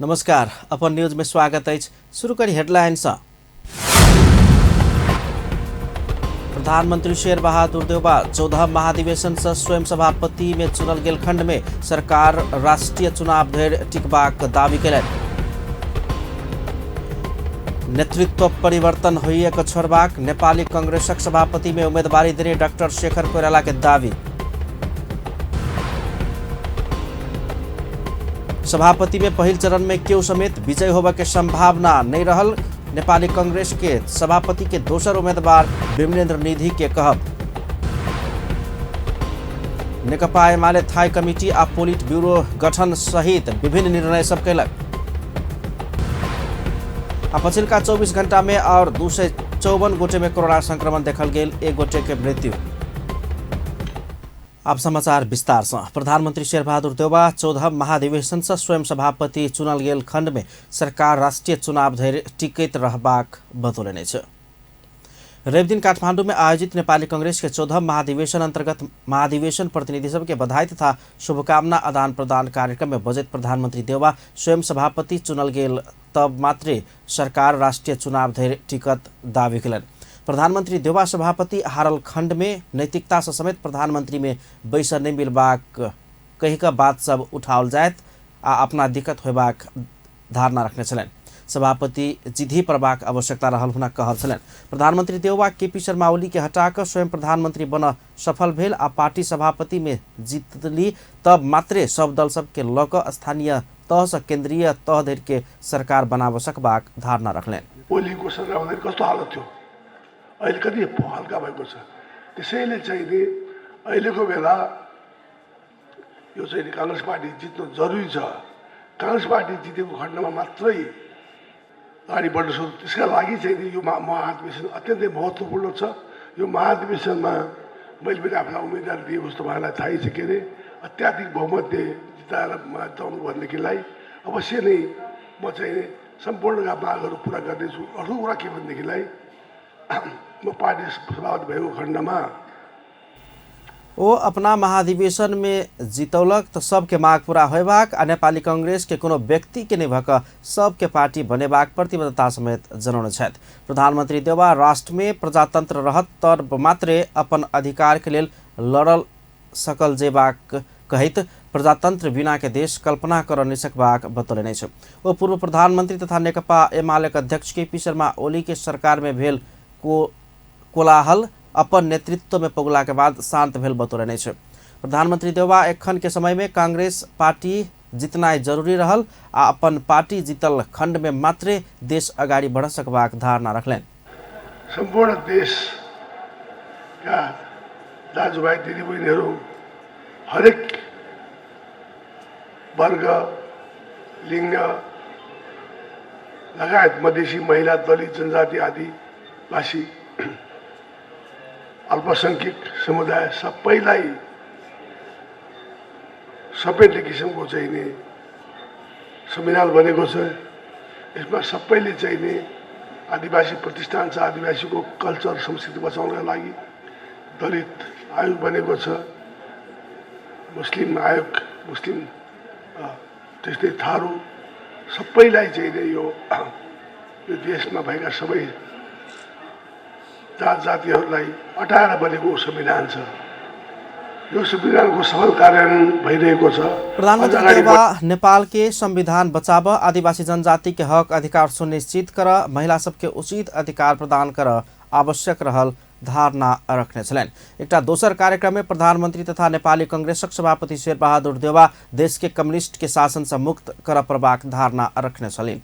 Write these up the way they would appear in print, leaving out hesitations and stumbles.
नमस्कार, अपन न्यूज में स्वागत अछि। शुरू करी हेडलाइन सँ। प्रधानमंत्री शेर बहादुर देउबा 14 महाधिवेशन से स्वयं सभापति में चुनल गेल खंड में सरकार राष्ट्रीय चुनाव धरि टिकबाक दावी कयलनि। नेतृत्व परिवर्तन होइए छोड़बाक नेपाली कांग्रेसक सभापति में उम्मीदवारी देने डॉक्टर शेखर कोइराला के दावी। सभापति में पहिल चरण में केओ समेत विजय होबय के संभावना नहीं रहल नेपाली कांग्रेस के सभापति के दोसर उम्मीदवार विमलेन्द्र निधि के कहब। नेकपा एमाले थाई कमिटी आ पोलिट ब्यूरो गठन सहित विभिन्न निर्णय सब कयलक। आ पछिलका 24 घंटा में और 254 गोटे में कोरोना संक्रमण देखल गेल, एक गोटे के मृत्यु। अब समाचार विस्तार से। प्रधानमंत्री शेरबहादुर देउबा 14 महाधिवेशन से स्वयं सभापति चुनल गेल खंड में सरकार राष्ट्रीय चुनाव धरि टिकैत रहबाक बतौलनि अछि। रविदिन काठमांडू में आयोजित नेपाली कांग्रेस के 14 महाधिवेशन अंतर्गत महाधिवेशन प्रतिनिधि सबके बधाई तथा शुभकामना आदान प्रदान कार्यक्रम में बजैत प्रधानमंत्री देउबा स्वयं सभापति चुनल गेल तब मात्रे सरकार राष्ट्रीय चुनाव धरि टिकत दावी कयलनि। प्रधानमंत्री देउबा सभापति हारल खंड में नैतिकता से समेत प्रधानमंत्री में बैस नहीं मिलबाक कहि कऽ बात सब उठाओल जायत आ अपना दिक्कत होयबाक धारणा रखने छलनि। सभापति जिधि पड़बाक आवश्यकता रहल हुनक कहल छलनि। प्रधानमंत्री देउबा केपी शर्मा ओली के हटा कऽ स्वयं प्रधानमंत्री बन सफल भेल आ पार्टी सभापति में जीतली तब मात्रे सब दल सबके लऽ कऽ स्थानीय तह से केंद्रीय तह धरि के सरकार बनाबऽ सकबाक धारणा रखलनि। ओलीको सरकार कस्तो हालत थियो, अहिले कति हल्का भएको छ। त्यसैले चाहिँ नि अहिलेको बेला यो चाहिँ काङ्ग्रेस पार्टी जित्नु जरुरी छ। काङ्ग्रेस पार्टी जितेको खण्डमा मात्रै अगाडि बढ्न सक्छ। त्यसका लागि चाहिँ नि यो महाधिवेशन अत्यन्तै महत्त्वपूर्ण छ। यो महाधिवेशनमा मैले पनि आफूलाई उम्मेदवार दिएको जस्तो तपाईँहरूलाई थाहै छ। के अरे अत्याधिक बहुमतले जिताएर जिताउनु भनेदेखिलाई अवश्य नै म चाहिँ सम्पूर्ण मागहरू पुरा गर्नेछु। अर्को कुरा के भनेदेखिलाई म पार्टी सभापति भएको खण्डमा ओ अपना महाधिवेशन में जितौलक तो सबके माग पूरा होयबाक आ नेपाली कांग्रेस के कोनो व्यक्ति के नहीं भऽ सबके पार्टी बनेबाक प्रतिबद्धता समेत जनौने छथि। प्रधानमंत्री देउबा राष्ट्र में प्रजातंत्र रहत तब मात्रे अपन अधिकार के लेल लड़ल सकल जेबाक कहैत प्रजातंत्र बिना के देश कल्पना कर नहीं सकबाक बतौलनि अछि। ओ पूर्व प्रधानमंत्री तथा नेकपा एमाले के अध्यक्ष केपी शर्मा ओली के सरकार में भेल कोलाहल अपन नेतृत्व में पगुला के बाद शांत भेल बतौलनि अछि। प्रधानमंत्री देउबा एखन के समय में कांग्रेस पार्टी जितनाइ जरूरी रहल आ अपन पार्टी जीतल खंड में मात्रे देश अगाडि बढ़ सकबाक धारणा रखलनि। सम्पूर्ण देशका दाजुभाइ दिदीबहिनीहरू हरेक वर्ग लिङ्ग लगायत मधेसी महिला दलित जनजाति आदिवासी अल्पसङ्ख्यक समुदाय सबैलाई समेट्ने किसिमको चाहिँ नि संविधान बनेको छ। यसमा सबैले चाहिँ नि आदिवासी प्रतिष्ठान छ, आदिवासीको कल्चर संस्कृति बचाउनका लागि दलित आयोग बनेको छ, मुस्लिम आयोग, मुस्लिम त्यस्तै थारू सबैलाई चाहिँ नि यो देशमा भएका सबै जात जातिहरूलाई अटाएर बनेको संविधान छ। यो संविधानको सफल कार्यान्वयन भइरहेको छ। प्रधानमंत्री देउबा नेपाल के संविधान बचाब, आदिवासी जनजाति के हक अधिकार सुनिश्चित कर, महिला सबके उचित अधिकार प्रदान कर आवश्यक रहल धारणा रखने छलनि। एकटा दोसर कार्यक्रम में प्रधानमंत्री तथा नेपाली कांग्रेसक सभापति शेरबहादुर देउबा देश के कम्युनिस्ट के शासन से मुक्त कर पड़बाक धारणा रखने छलनि।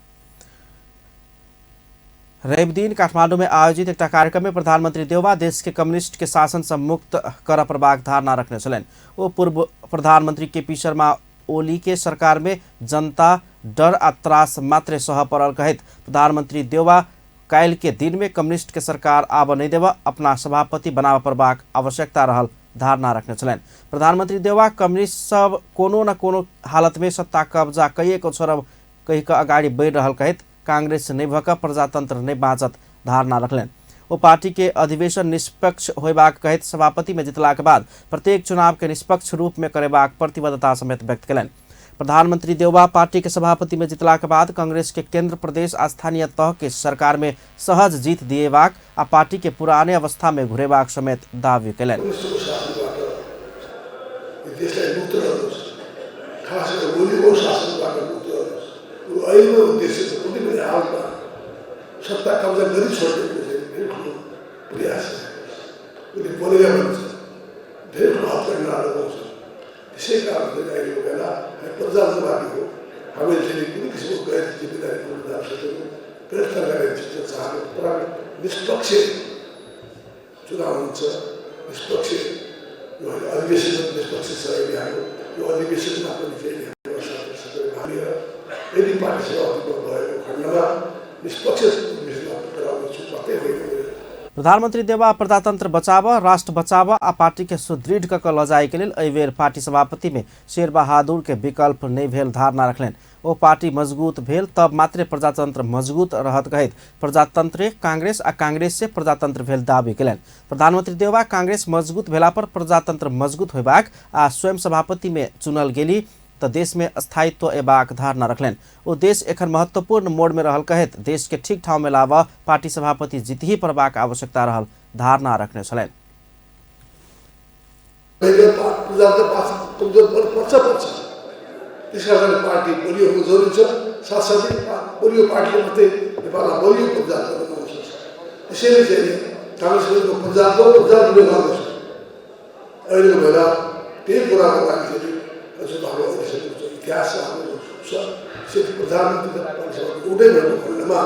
रविदिन काठमांडू में आयोजित एक कार्यक्रम में प्रधानमंत्री देउबा देश के कम्युनिस्ट के शासन से मुक्त कर पड़बाक धारणा रखने छलनि। ओ पूर्व प्रधानमंत्री केपी शर्मा ओली के सरकार में जनता डर आ त्रास मात्रे सह पड़ल कहैत प्रधानमंत्री देउबा काल्हि के दिन में कम्युनिस्ट के सरकार आब नहीं देव अपना सभापति बनाबऽ पड़बाक आवश्यकता रहल धारणा रखने छलनि। प्रधानमंत्री देउबा कम्युनिस्ट सब कोनो न कोनो हालत में सत्ता कब्जा कइए कऽ छोड़ब कहि कऽ अगाडि बढ़ि रहल कहैत कांग्रेस नहीं भऽ कऽ प्रजातंत्र नहीं बाँचत धारणा रखलनि। ओ पार्टी के अधिवेशन निष्पक्ष होयबाक कहैत सभापति में जितलाक बाद प्रत्येक चुनाव के निष्पक्ष रूप में करेबाक प्रतिबद्धता समेत व्यक्त कयलनि। प्रधानमंत्री देउबा पार्टी के सभापति में जितला के बाद कांग्रेस के केंद्र, प्रदेश आ स्थानीय तह के सरकार में सहज जीत दिएबाक आ पार्टी के पुराने अवस्था में घुरेबाक समेत दावी कयलनि। सत्ता कब्जा गरी छोड्ने धेरै ठुलो प्रयास छ। उसले बोलेर भन्छ, धेरै ठुलो हत्यारा लगाउँछ। त्यसै कारण चाहिँ अहिलेको बेला हामी प्रजातन्त्र पार्टी हो। हामीले चाहिँ कुनै किसिमको गैर जिम्मेदारी लिन जान सक्दैनौँ। गैर सरकारी जित्न चाहनु पुरा निष्पक्ष चुनाव हुन्छ, निष्पक्ष यो अधिवेशन निष्पक्ष छ। अहिले हाम्रो यो अधिवेशनमा पनि चाहिँ हाम्रो भाग यदि पार्टी सभापति भएको खण्डमा निष्पक्ष प्रधानमंत्री देउबा प्रजातंत्र बचाव, राष्ट्र बचाव आ पार्टी के सुदृढ़ क ल जाय के लेल एहि बेर पार्टी सभापति में शेरबहादुर के विकल्प नहि भेल धारणा रखलनि। ओ पार्टी मजबूत भेल तब मात्रे प्रजातंत्र मजबूत रहत कहैत प्रजातंत्र कांग्रेस आ कांग्रेस से प्रजातंत्र भेल दावी कयलनि। प्रधानमंत्री देउबा कांग्रेस मजबूत भेला पर प्रजातंत्र मजबूत होयबाक आ स्वयं सभापति में चुनल गेली त देश में स्थायित्व एबाक धारणा रखलनि। ओ देश एखन महत्वपूर्ण मोड़ में रहल कहैत देश के ठीक ठाव में लाव पार्टी सभापति जीतही पड़बाक आवश्यकता रहल धारणा रखने छलनि। पार्टी बलियो हुनु जरुरी छ, साथसाथै बलियो पार्टीले मात्रै नेपालमा बलियो प्रजातन्त्र बनाउन सक्छ। त्यसैले चाहिँ काङ्ग्रेसको प्रजातन्त्र गर्दछ। अहिलेको बेला त्यही कुराको लागि चाहिँ हाम्रो अहिलेसम्मको इतिहास हाम्रो छ। प्रधानमन्त्री र पार्टी सभापति एउटै भएको खण्डमा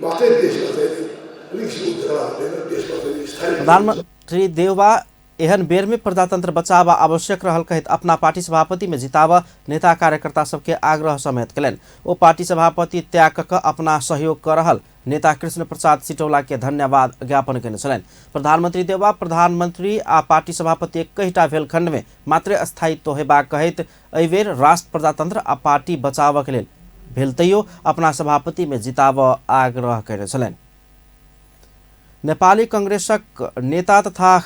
मात्रै देशमा चाहिँ अलिक झगडा हुँदैन, देशमा चाहिँ स्थायी। प्रधानमन्त्री देउबा एहन बेर में प्रजातंत्र बचाव आवश्यक रहल कहैत अपना पार्टी सभापति में जिताव नेता कार्यकर्ता सबके आग्रह समेत कयलनि। ओ पार्टी सभापति त्याग क अपना सहयोग क रहल नेता कृष्ण प्रसाद सिटौला के धन्यवाद ज्ञापन कयने छलनि। प्रधानमंत्री देउबा प्रधानमंत्री आ पार्टी सभापति एकहिटा भेल खंड में मात्रे स्थायित्व होयबाक कहैत एहि बेर राष्ट्र, प्रजातंत्र आ पार्टी बचावक लेल भेल तैयो अपना सभापति में जिताव आग्रह कयने छलनि। नेपाली कांग्रेसक नेता तथा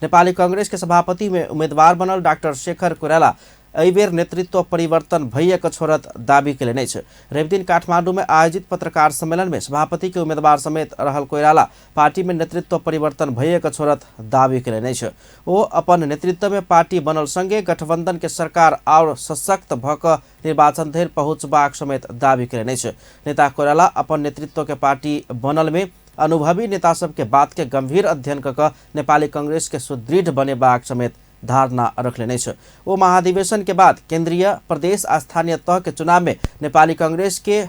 नेपाली कांग्रेस के सभापति में उम्मीदवार बनल डॉक्टर शेखर कोइराला एहि बेर नेतृत्व परिवर्तन भइएक छोड़त दावी कयलनि अछि। रविदिन काठमांडू में आयोजित पत्रकार सम्मेलन में सभापति के उम्मीदवार समेत रहल कोइराला पार्टी में नेतृत्व परिवर्तन भइएक छोड़त दावी कयलनि अछि। ओ अपन नेतृत्व में पार्टी बनल संगे गठबंधन के सरकार और सशक्त भ क निर्वाचन धरि पहुँचबाक समेत दावी कयलनि अछि। नेता कोइराला अपन नेतृत्व के पार्टी बनल में अनुभवी नेता सबके बात के गंभीर अध्ययन क नेपाली कांग्रेस के सुदृढ़ बनेबाक समेत धारणा रखलनि अछि। ओ महाधिवेशन के बाद केंद्रीय, प्रदेश आ स्थानीय तह के चुनाव में नेपाली कांग्रेस के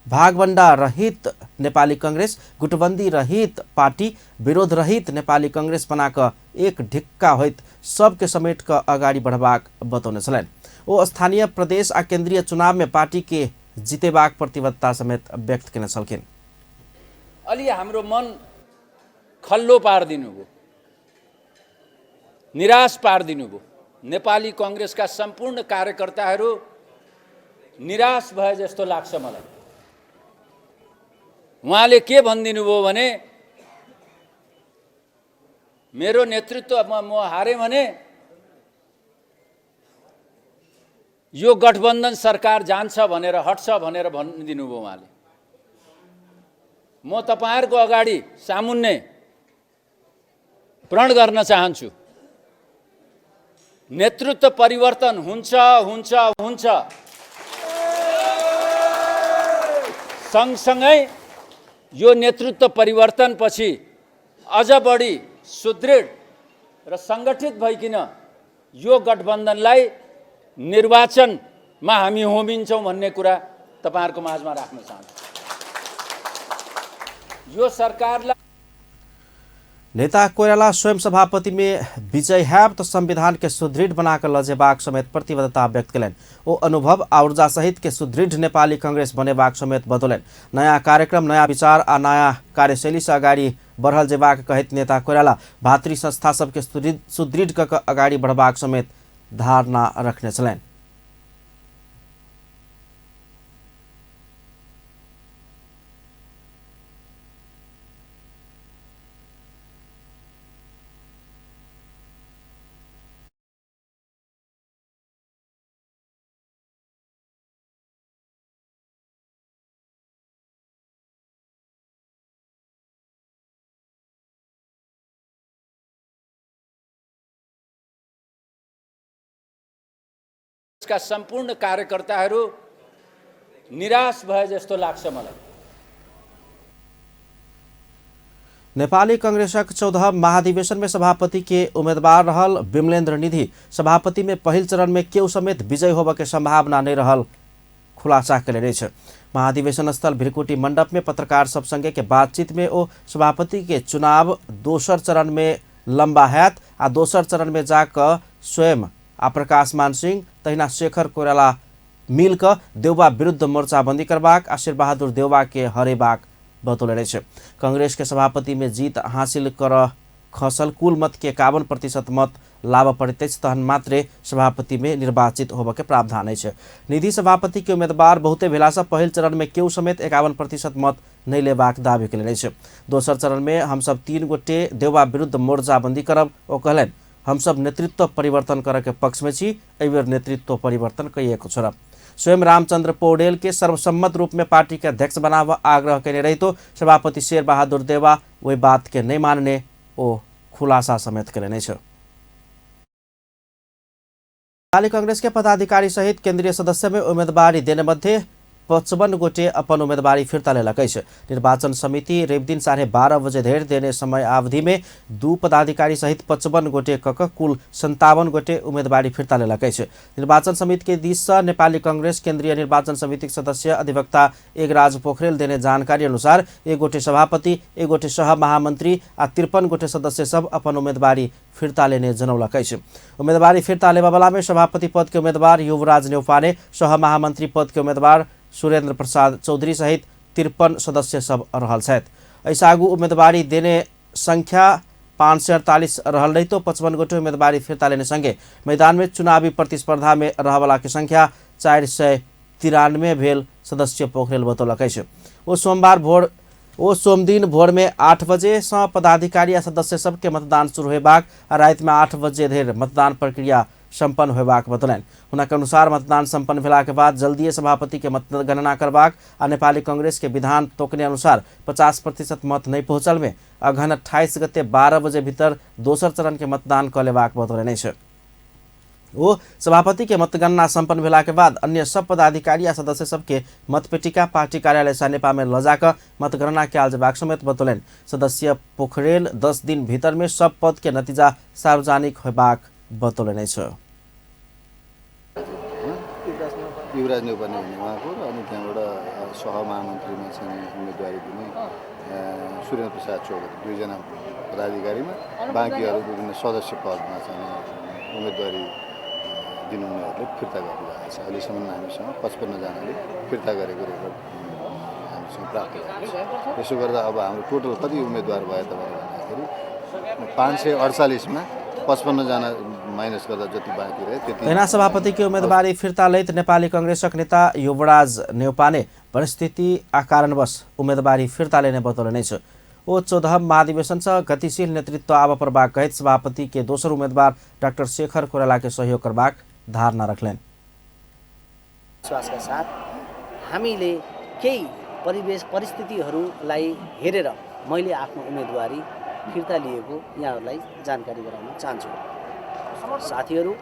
भागबंडा रहित नेपाली कांग्रेस, गुटबंदी रहित पार्टी, विरोध रहित नेपाली कांग्रेस बनाक एक ढिक्का होइत सबके समेट क अगाडि बढ़बाक बतौने छलनि। ओ स्थानीय, प्रदेश आ केंद्रीय चुनाव में पार्टी के जितेबाक प्रतिबद्धता समेत व्यक्त केने छलखिन। अलि हाम्रो मन खल्लो पारिदिनु भयो, निराश पारिदिनु भयो। नेपाली कांग्रेसका सम्पूर्ण कार्यकर्ताहरू निराश भए जस्तो लाग्छ मलाई। उहाँले के भनिदिनु भयो भने मेरो नेतृत्वमा म हारेँ भने यो गठबन्धन सरकार जान्छ भनेर, हट्छ भनेर भनिदिनु भयो उहाँले। म तपाईहरुको अगाडि सामुन्ने प्रण गर्न चाहन्छु, नेतृत्व परिवर्तन हुन्छ हुन्छ हुन्छ। सँगसँगै यो नेतृत्व परिवर्तनपछि अझ बढी सुदृढ र सङ्गठित भइकिन यो गठबन्धनलाई निर्वाचनमा हामी होमिन्छौँ भन्ने कुरा तपाईहरुको माझमा राख्न चाहन्छु। यो सरकारलाई नेता कोइराला स्वयं सभापति में विजय हैब तो संविधान के सुदृढ़ बनाकर लजेबाक समेत प्रतिबद्धता व्यक्त कयलनि। ओ अनुभव आ ऊर्जा सहित के सुदृढ़ नेपाली कांग्रेस बनेबाक समेत बतौलनि। नयाँ कार्यक्रम, नयाँ विचार आ नयाँ कार्यशैली से अगाडि बढ़ल जेबाक कहैत नेता कोइराला भातृ संस्था सबके सुदृढ़ क अगाडि बढ़बाक समेत धारणा रखने छलनि। का सम्पूर्ण कार्यकर्ताहरू निराश भए जस्तो लाग्छ मलाई। नेपाली कांग्रेसक 14 महाधिवेशन में सभापति के उम्मीदवार रहल विमलेन्द्र निधि सभापति में पहिल चरण में केहू समेत विजय होबय के संभावना नहीं रहल खुलासा कयने अछि। महाधिवेशन स्थल भ्रिकुटी मंडप में पत्रकार सब संगे के बातचीत में ओ सभापति के चुनाव दोसर चरण में लंबा हैत आ दोसर चरण में जाकर स्वयं आ प्रकाश मान सिंह तहिना शेखर कोइराला मिलकर देउबा विरुद्ध मोर्चाबंदी करबाक आ शेरबहादुर देउबा के हरेबाक बतौने अछि। कांग्रेस के सभापति में जीत हासिल कर खसल कुल मत के 51% मत लाभ पड़ैत अछि तहन मात्रे सभापति में निर्वाचित होबय के प्रावधान अछि। निधि सभापति के उम्मीदवार बहुते भेलासँ पहिल चरण में केहू समेत 51% मत नहि लेबाक दावी कयलनि अछि। दोसर चरण में हमसब 3 गोटे देउबा विरुद्ध मोर्चाबंदी करब ओ कहलनि। हमसब नेतृत्व परिवर्तन करय के पक्ष में छी, एहि बेर नेतृत्व परिवर्तन कइए कऽ छोड़ब। स्वयं रामचंद्र पौडेल के सर्वसम्मत रूप में पार्टी के अध्यक्ष बनाबऽ आग्रह कयने रहितो सभापति शेरबहादुर देउबा ओहि बात के नहि मानने ओ खुलासा समेत कयलनि अछि। नेपाली कांग्रेस के पदाधिकारी सहित केंद्रीय सदस्य में उम्मीदवारी देने मध्ये 55 गोटे अपन उम्मीदवारी फिर्ता लेलक अछि। निर्वाचन समिति रविदिन 12:30 बजे धरि देने समय अवधि में 2 पदाधिकारी सहित 55 गोटे कक कुल 57 गोटे उम्मीदवारी फिर्ता लेलक अछि। निर्वाचन समिति के दिस से नेपाली कांग्रेस केंद्रीय निर्वाचन समिति के सदस्य अधिवक्ता एकराज पोखरेल देने जानकारी अनुसार 1 गोटे सभापति, 1 गोटे सह महामंत्री आ 53 गोटे सदस्य सब अपन उम्मीदवारी फिर्ता लेने जनौलक अछि। उम्मीदवारी फिर्ता लेबऽवला में सभापति पद के उम्मीदवार युवराज न्यौपाने, सह महामंत्री पद के उम्मीदवार सुरेंद्र प्रसाद चौधरी सहित 53 सदस्य सब रहल छथि। एहिसँ आगू उम्मीदवारी देने संख्या 548 रहल रहितो 55 गोटे उम्मीदवारी फिर्ता लेने संगे मैदान में चुनावी प्रतिस्पर्धा में रहवला के संख्या 493 भेल सदस्य पोखरेल बतौलक अछि। ओ सोमदिन भोर में 8 बजे सँ पदाधिकारी आ सदस्य सबके मतदान शुरू होयबाक आ राति में 8 बजे धरि मतदान प्रक्रिया सम्पन्न होयबाक बतौलनि। हुनक अनुसार मतदान सम्पन्न भेलाके बाद जल्दिए सभापति के मतगणना करबाक आ नेपाली कांग्रेस के विधान तोकने अनुसार 50% मत नहि पहुँचल में अघन 28 गते 12 बजे भीतर दोसर चरण के मतदान कऽ लेबाक बतौलनि अछि। ओ सभापति के मतगणना सम्पन्न भेलाके बाद अन्य सब पदाधिकारी आ सदस्य सबके मतपेटिका पार्टी कार्यालय सानेपा में लऽ जाकऽ मतगणना कयल जेबाक समेत बतौलनि। सदस्य पोखरेल 10 दिन भीतर में सब पद के नतीजा सार्वजनिक होयबाक बतौलनि अछि। युवराज न्यौपाने हुने उहाँको र अनि त्यहाँबाट सहमहामन्त्रीमा चाहिँ उम्मेदवारी दिने सुरेन्द्र प्रसाद चौधरी 2जना पदाधिकारीमा, बाँकीहरू विभिन्न सदस्य पदमा चाहिँ उम्मेदवारी दिनुहुनेहरूले फिर्ता गर्नुभएको छ। अहिलेसम्म हामीसँग 55जनाले फिर्ता गरेको रेकर्ड हामीसँग प्राप्त भएको छ। यसो गर्दा अब हाम्रो टोटल कति उम्मेदवार भयो त भन्दाखेरि 548मा 55जना माइनस गर्दा जति बाँकी रह्यो त्यति। तहिना सभापति के उम्मीदवारी फिर्ता लैत नेपाली कांग्रेसक नेता युवराज न्यौपाने परिस्थिति आ कारणवश उम्मीदवारी फिर्ता लेने बतौलनि अछि। ओ 14 महाधिवेशन से गतिशील नेतृत्व आबऽ पड़बाक कहैत सभापति के दोसर उम्मीदवार डाक्टर शेखर कोइराला के सहयोग करबाक धारणा रखलनि। विश्वासका साथ हामीले केही परिवेश परिस्थितिहरूलाई हेरेर मैले आफ्नो उम्मेदवारी फिर्ता लिएको यहाँहरूलाई जानकारी गराउन चाहन्छु। साथीहरू,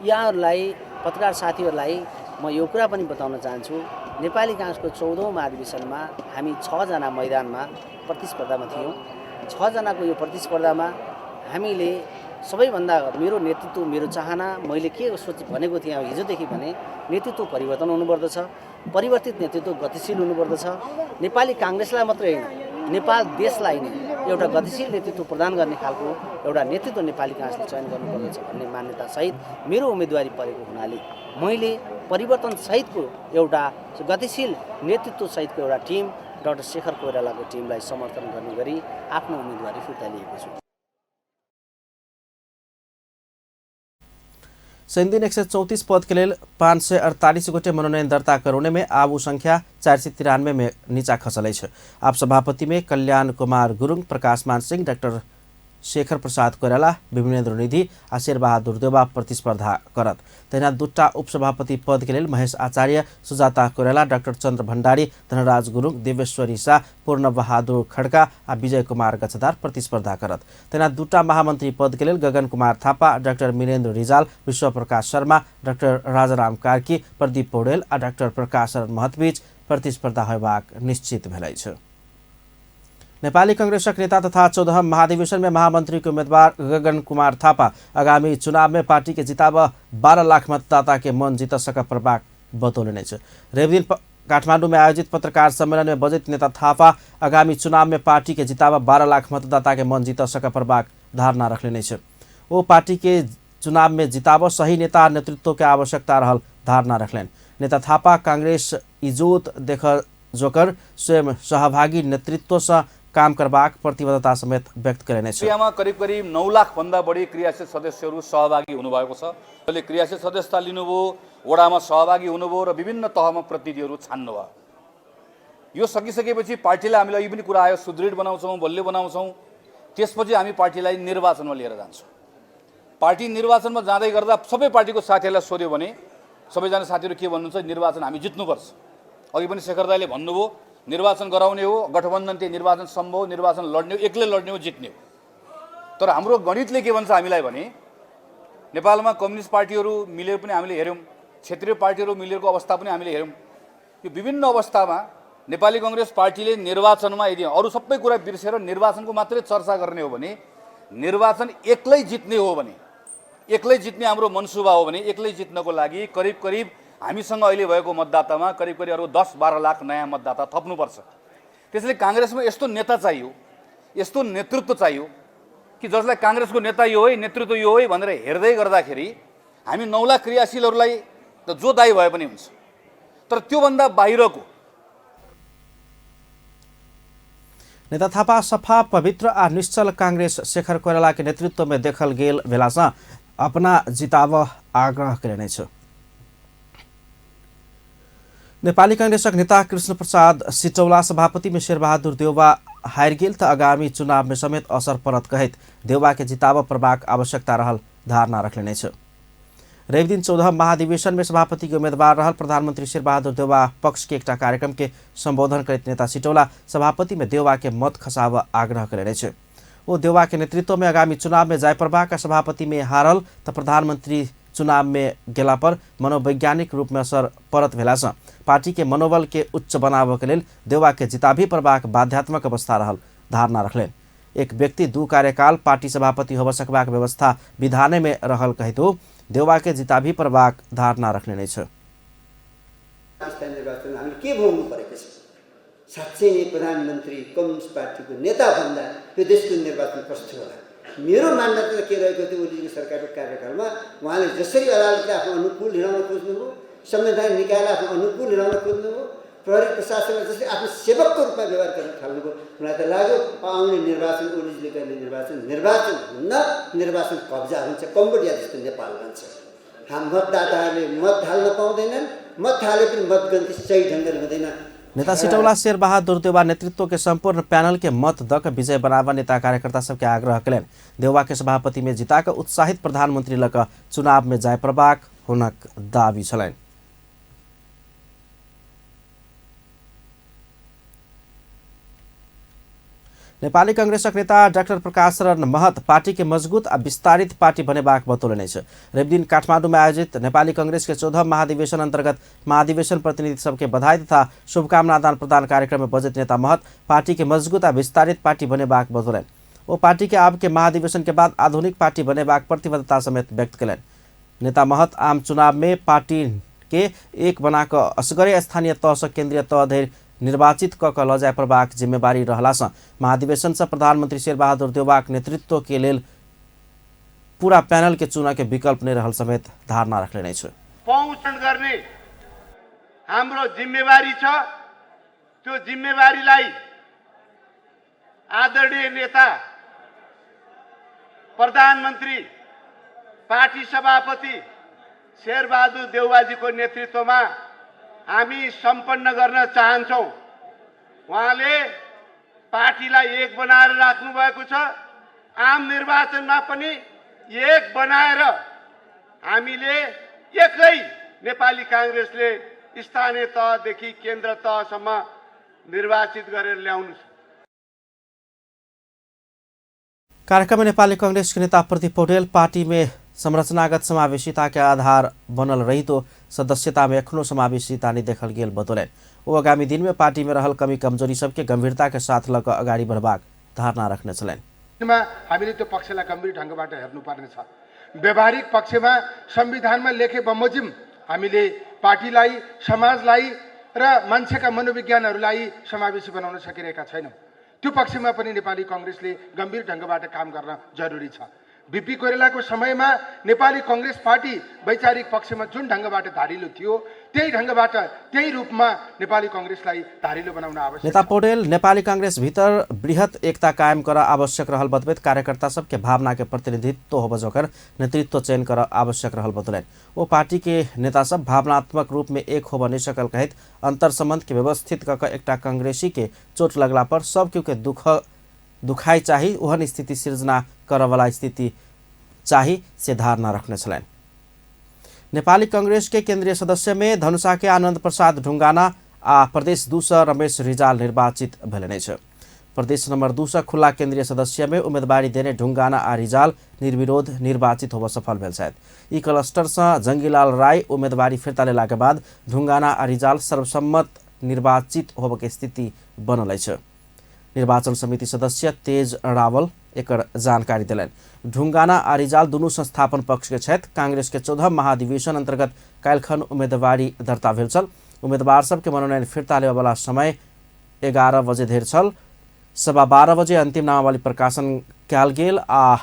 यहाँहरूलाई पत्रकार साथीहरूलाई म यो कुरा पनि बताउन चाहन्छु, नेपाली कांग्रेसको 14औं महाधिवेशनमा हामी 6जना मैदानमा प्रतिस्पर्धामा थियौँ। 6जनाको यो प्रतिस्पर्धामा हामीले सबैभन्दा मेरो नेतृत्व, मेरो चाहना, मैले के सोच भनेको थिएँ हिजोदेखि भने नेतृत्व परिवर्तन हुनुपर्दछ, परिवर्तित नेतृत्व गतिशील हुनुपर्दछ। नेपाली काङ्ग्रेसलाई मात्रै होइन, नेपाल देशलाई नै एउटा गतिशील नेतृत्व प्रदान गर्ने खालको एउटा नेतृत्व नेपाली काङ्ग्रेसले चयन गर्नुपर्दछ भन्ने मान्यतासहित मेरो उम्मेदवारी परेको हुनाले मैले परिवर्तनसहितको एउटा गतिशील नेतृत्वसहितको एउटा टिम डाक्टर शेखर कोइरालाको टिमलाई समर्थन गर्ने गरी आफ्नो उम्मेदवारी फिर्ता लिएको छु। शनिदिन 134 पद के लेल 548 गोटे मनोनयन दर्ता करौने में आब उ संख्या 493 में नीचा खसल अछि। आप सभापति में कल्याण कुमार गुरुङ, प्रकाश मान सिंह, डाक्टर शेखर प्रसाद कोइराला, विमलेन्द्र निधि आ शेरबहादुर देउवा प्रतिस्पर्धा करत। तहिना दूटा उपसभापति पद के लेल महेश आचार्य, सुजाता कोइराला, डाक्टर चन्द्र भण्डारी, धनराज गुरुङ, देवेश्वरी शाह, पूर्ण बहादुर खड्का आ विजय कुमार गच्छदार प्रतिस्पर्धा करत। तहिना दूटा महामन्त्री पद के लेल गगन कुमार थापा, डाक्टर मिरेन्द्र रिजाल, विश्वप्रकाश शर्मा, डाक्टर राजाराम कार्की, प्रदीप पौडेल आ डाक्टर प्रकाश शरण महतबीच प्रतिस्पर्धा होयबाक निश्चित भेल अछि। नेपाली कांग्रेसक नेता तथा 14 महाधिवेशन में महामंत्री के उम्मीदवार गगन कुमार थापा आगामी चुनाव में पार्टी के जिताब 12 लाख मतदाता के मन जीत सक पर्बाक बतौलनि अछि। रविदिन काठमाडौँ में आयोजित पत्रकार सम्मेलन में बजैत नेता थापा आगामी चुनाव में पार्टी के जिताब 12 लाख मतदाता के मन जीत सक पर्बाक धारणा रखलनि अछि। ओ पार्टी के चुनाव में जिताब सही नेता नेतृत्व के आवश्यकता रहल धारणा रखलनि। नेता थापा कांग्रेस इजोत देख जोकर स्वयं सहभागी नेतृत्व से काम करबाक प्रतिबद्धता समेत व्यक्त करेने छ। क्रियामा करिब करिब 9 लाख भन्दा बढी क्रियाशील सदस्यहरू सहभागी हुनुभएको छ। अहिले क्रियाशील सदस्यता लिनुभयो, वडामा सहभागी हुनुभयो र विभिन्न तहमा प्रतिनिधिहरू छान्नुभयो। यो सकिसकेपछि पार्टीलाई हामीलाई यो पनि कुरा आयो, सुदृढ बनाउँछौँ, बलियो बनाउँछौँ, त्यसपछि हामी पार्टीलाई निर्वाचनमा लिएर जान्छौँ। पार्टी निर्वाचनमा जाँदै गर्दा सबै पार्टीको साथीहरूलाई सोध्यो भने सबैजना साथीहरू के भन्नुहुन्छ, निर्वाचन हामी जित्नुपर्छ। अघि पनि शेखर दाईले भन्नुभयो निर्वाचन गराउने हो, गठबन्धन त्यो निर्वाचन सम्भव, निर्वाचन लड्ने हो, एक्लै लड्ने हो, जित्ने हो। तर हाम्रो गणितले के भन्छ हामीलाई भने नेपालमा कम्युनिस्ट पार्टीहरू मिलेर पनि हामीले हेऱ्यौँ, क्षेत्रीय पार्टीहरू मिलेको अवस्था पनि हामीले हेऱ्यौँ। यो विभिन्न अवस्थामा नेपाली कङ्ग्रेस पार्टीले निर्वाचनमा यदि अरू सबै कुरा बिर्सेर निर्वाचनको मात्रै चर्चा गर्ने हो भने, निर्वाचन एक्लै जित्ने हो भने, एक्लै जित्ने हाम्रो मनसुबा हो भने, एक्लै जित्नको लागि करिब करिब हामीसँग अहिले भएको मतदातामा करिब करिब अरू 10-12 लाख नयाँ मतदाता थप्नुपर्छ। त्यसैले काङ्ग्रेसमा यस्तो नेता चाहियो, यस्तो नेतृत्व चाहियो कि जसलाई काङ्ग्रेसको नेता यो है, नेतृत्व यो है भनेर हेर्दै गर्दाखेरि हामी 9 लाख क्रियाशीलहरूलाई त जो दायी भए पनि हुन्छ, तर त्योभन्दा बाहिरको नेता थापा सफा पवित्र आ निश्चल काङ्ग्रेस शेखर कोइराला के नेतृत्व में देखल गेल भेलासँ अपना जिताब आग्रह कयने छ। नेपाली कांग्रेसक नेता कृष्ण प्रसाद सिटौला सभापति में शेरबहादुर देउवा हारि गेल त आगामी चुनाव में समेत असर परत कहैत देउवा के जिताब पर्बाक आवश्यकता रहल धारणा रखलनि अछि। रविदिन 14 महाधिवेशन में सभापति के उम्मीदवार रहल प्रधानमंत्री शेरबहादुर देउवा पक्ष के एकटा कार्यक्रम के संबोधन करैत नेता सिटौला सभापति में देउवा के मत खसाब आग्रह कयलनि अछि। ओ देउवा के नेतृत्व में आगामी चुनाव में जाय पर्बाक सभापति में हारल त प्रधानमंत्री चुनाव में गेला पर मनोवैज्ञानिक रूप में असर परत भेलासँ पार्टी के मनोबल के उच्च बनाबऽ के लेल देउवा के जिताबी पर्बाक बाध्यात्मक अवस्था रहल धारणा रखलनि। एक व्यक्ति 2 कार्यकाल पार्टी सभापति होबऽ सकबाक व्यवस्था विधाने में रहल कहैत देउवा के जिताबी पर्बाक धारणा रखलनि अछि। स्थानीय निर्वाचन हामीले के भोग्नु परेको छ? साँच्चै नै प्रधानमन्त्री कम्युनिस्ट पार्टीको नेता भन्दा यो देशको निर्वाचन कस्तो होला? मेरो मान्यता के रहेको थियो ओलीको सरकारको कार्यकालमा उहाँले जसरी अदालतले आफ्नो अनुकूल हिँडाउन खोज्नुभयो, संवैधानिक निकायलाई आफ्नो अनुकूल हिँडाउन खोज्नुभयो, प्रहरी प्रशासनलाई जसरी आफ्नो सेवकको रूपमा व्यवहार गर्न थाल्नुभयो, मलाई त लाग्यो आउने निर्वाचन ओलीले गर्ने निर्वाचन निर्वाचन हुन्न, निर्वाचन कब्जा हुन्छ, कम्बोडिया जस्तो नेपाल बन्छ। हाम मतदाताहरूले मत हाल्न पाउँदैनन्, मत हाले पनि मतगन्ती सही ढङ्गले हुँदैन। नेता सिटौला शेरबहादुर देउवा नेतृत्व के संपूर्ण पैनल के मत दक विजय बनावा नेता कार्यकर्ता सबके आग्रह कयलनि। देउवा के सभापति में जिता कऽ उत्साहित प्रधानमंत्री लग चुनाव में जाय पर्बाक हुनक दावी छलनि। नेपाली कांग्रेसक नेता डाक्टर प्रकाश शरण महत पार्टी के मजबूत आ विस्तारित पार्टी बनेबाक बतौलनि अछि। रविदिन काठमाडौँ में आयोजित नेपाली कांग्रेस के 14 महाधिवेशन अंतर्गत महाधिवेशन प्रतिनिधि सबके बधाई तथा शुभकामना आदान प्रदान कार्यक्रम में बजैत नेता महत पार्टी के मजबूत आ विस्तारित पार्टी बनेबाक बतौलनि। ओ पार्टी के आब के महाधिवेशन के बाद आधुनिक पार्टी बनेबाक प्रतिबद्धता समेत व्यक्त कयलनि। नेता महत आम चुनाव में पार्टी के एक बनाकऽ असगरे स्थानीय तह से केंद्रीय तह धरि निर्वाचित कऽ कऽ लऽ जाय पड़बाक जिम्मेवारी रहलासँ महाधिवेशनसँ प्रधानमंत्री शेरबहादुर देउवाक नेतृत्व के लेल पूरा पैनल के चुनऽ के विकल्प नहि रहल समेत धारणा रखलनि अछि। पहुँचन गर्ने हाम्रो जिम्मेवारी छ। त्यो जिम्मेवारीलाई आदरणीय नेता प्रधानमन्त्री पार्टी सभापति शेरबहादुर देउवाजीको नेतृत्वमा हामी सम्पन्न गर्न चाहन्छौँ। उहाँले पार्टीलाई एक बनाएर राख्नु भएको छ। आम निर्वाचनमा पनि एक बनाएर हामीले एकै नेपाली काङ्ग्रेसले स्थानीय तहदेखि केन्द्र तहसम्म निर्वाचित गरेर ल्याउनु छ। कार्यक्रम में नेपाली कांग्रेस के नेता प्रदीप पौडेल पार्टी में संरचनागत समावेशिता के आधार बनल रही तो सदस्यता में एखनो समावेशिता नहीं देखल गेल बतौलनि। ओ आगामी दिन में पार्टी में रहल कमी कमजोरी सबके गंभीरता के साथ लऽ कऽ अगाडि बढ़बाक धारणा रखने छलनि। हामीले त्यो पक्षलाई गम्भीर ढङ्गबाट हेर्नुपर्नेछ। व्यवहारिक पक्षमा संविधानमा लेखे बमोजिम हामीले पार्टीलाई, समाजलाई र मान्छेका मनोविज्ञानहरूलाई समावेशी बनाउन सकिरहेका छैनौँ। त्यो पक्षमा पनि नेपाली कङ्ग्रेसले गम्भीर ढङ्गबाट काम गर्न जरुरी छ। बीपी कोइरालाको समयमा नेपाली कङ्ग्रेस पार्टी वैचारिक पक्षमा जुन ढङ्गबाट धारिलो थियो, त्यही ढङ्गबाट त्यही रूपमा नेपाली कङ्ग्रेसलाई धारिलो बनाउन आवश्यक। नेता पौडेल नेपाली कांग्रेस भीतर बृहत एकता कायम कर आवश्यक रहल बतबैत कार्यकर्ता सबके भावना के प्रतिनिधित्व होबे जोकर नेतृत्व चयन कर आवश्यक रहल बतौलनि। ओ पार्टी के नेता सब भावनात्मक रूप में एक होबे नहीं सकल कहैत अंतर संबंध के व्यवस्थित कऽ कऽ एकटा कांग्रेसी के चोट लगला पर सब केओ के दुखाई चाही ओहन स्थिति सृजना करवला स्थिति चाही से धारणा रखने छलनि। नेपाली कांग्रेस के केंद्रीय सदस्य में धनुषा के आनंद प्रसाद ढुंगाना आ प्रदेश 2 सँ रमेश रिजाल निर्वाचित भेलनि अछि। प्रदेश नंबर 2 सँ खुला केंद्रीय सदस्य में उम्मीदवारी देने ढुंगाना आ रिजाल निर्विरोध निर्वाचित होबय सफल भेल छथि। ई क्लस्टर सँ जंगीलाल राय उम्मीदवारी फिर्ता लेला के बाद ढुंगाना आ रिजाल सर्वसम्मत निर्वाचित होबय के स्थिति बनल अछि। निर्वाचन समिति सदस्य तेज रावल एकर जानकारी देलनि। ढुंगाना आ रिजाल दुनू संस्थापन पक्ष के छथि। कांग्रेस के 14 महाधिवेशन अंतर्गत काल्हिखन उम्मीदवारी दर्ता भेल छल। उम्मीदवार सबके मनोनयन फिर्ता लेबयवला समय 11 बजे धरि छल। 12:15 बजे अंतिम नामावली प्रकाशन कयल गेल आ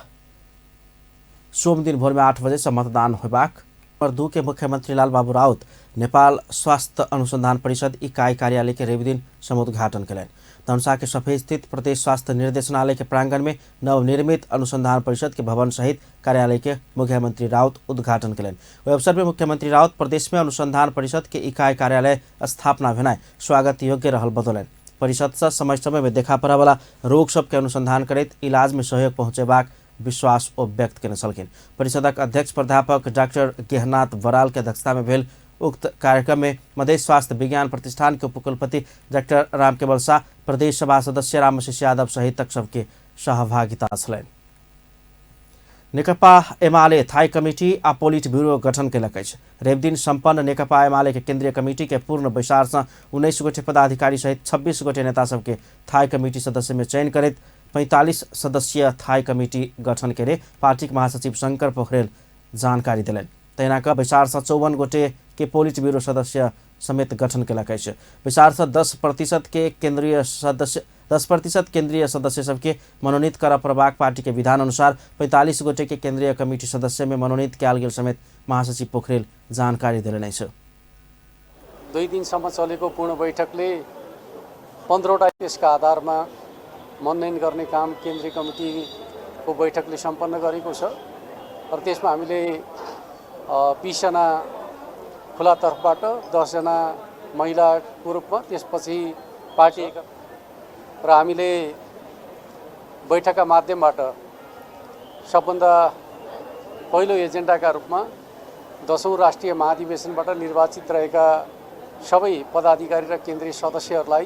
सोमदिन भोर में 8 बजे से मतदान होबाक। नंबर 2 के मुख्यमंत्री लालबाबू राउत नेपाल स्वास्थ्य अनुसंधान परिषद इकाई कार्यालय के रविदिन समुद्घाटन कयलनि। धनुषा के सफे स्थित प्रदेश स्वास्थ्य निर्देशनालय के प्रांगण में नवनिर्मित अनुसंधान परिषद के भवन सहित कार्यालय के मुख्यमंत्री राउत उद्घाटन कयलनि। ओहि अवसर पर मुख्यमंत्री राउत प्रदेश में अनुसंधान परिषद के इकाई कार्यालय स्थापना भेनाइ स्वागत योग्य रहल बतौलनि। परिषद से समय समय में देखा पड़यवला रोग सबके अनुसंधान करैत इलाज में सहयोग पहुँचेबाक विश्वास ओ व्यक्त केने छलखिन। परिषदक अध्यक्ष प्राध्यापक डाक्टर गेहनाथ बराल के अध्यक्षता में भेल उक्त कार्यक्रम में मधेश स्वास्थ्य विज्ञान प्रतिष्ठान के उपकुलपति डॉक्टर रामकेवल शाह, प्रदेश सभा सदस्य रामशिष यादव सहित सबके सहभागिता छलनि। नेकपा एमाले थाई कमिटी आ पोलिट ब्यूरो गठन कयलक अछि। रविदिन सम्पन्न नेकपा एमाले के केंद्रीय कमिटी के पूर्ण बैसार से 19 गोटे पदाधिकारी सहित 26 गोटे नेता सबके थाई कमिटी सदस्य में चयन करैत 45 सदस्यीय थाई कमिटी गठन केने पार्टीक महासचिव शंकर पोखरेल जानकारी देलनि। तहिना कऽ बैसार से 54 गोटे के पोलिट ब्यूरो सदस्य समेत गठन कयलक अछि। बैसार से 10% के केंद्रीय सदस्य 10% केंद्रीय सदस्य सबके मनोनीत करऽ पड़बाक पार्टी के विधान अनुसार 45 गोटे के केंद्रीय कमिटी सदस्य में मनोनीत कयल गेल समेत महासचिव पोखरेल जानकारी देलनि अछि। 2 दिनसम्म चलेको पूर्ण बैठकले 15वटा त्यसका आधारमा मनोनयन गर्ने काम केन्द्रीय कमिटीको बैठकले सम्पन्न गरेको छ र त्यसमा हामीले 20 जना खुला तर्फबाट, 10 जना महिलाको रूपमा, त्यसपछि पार्टी र हामीले बैठकका माध्यमबाट सबभन्दा पहिलो एजेन्डाका रूपमा 10औं राष्ट्रिय महाधिवेशनबाट निर्वाचित रहेका सबै पदाधिकारी र केन्द्रीय सदस्यहरूलाई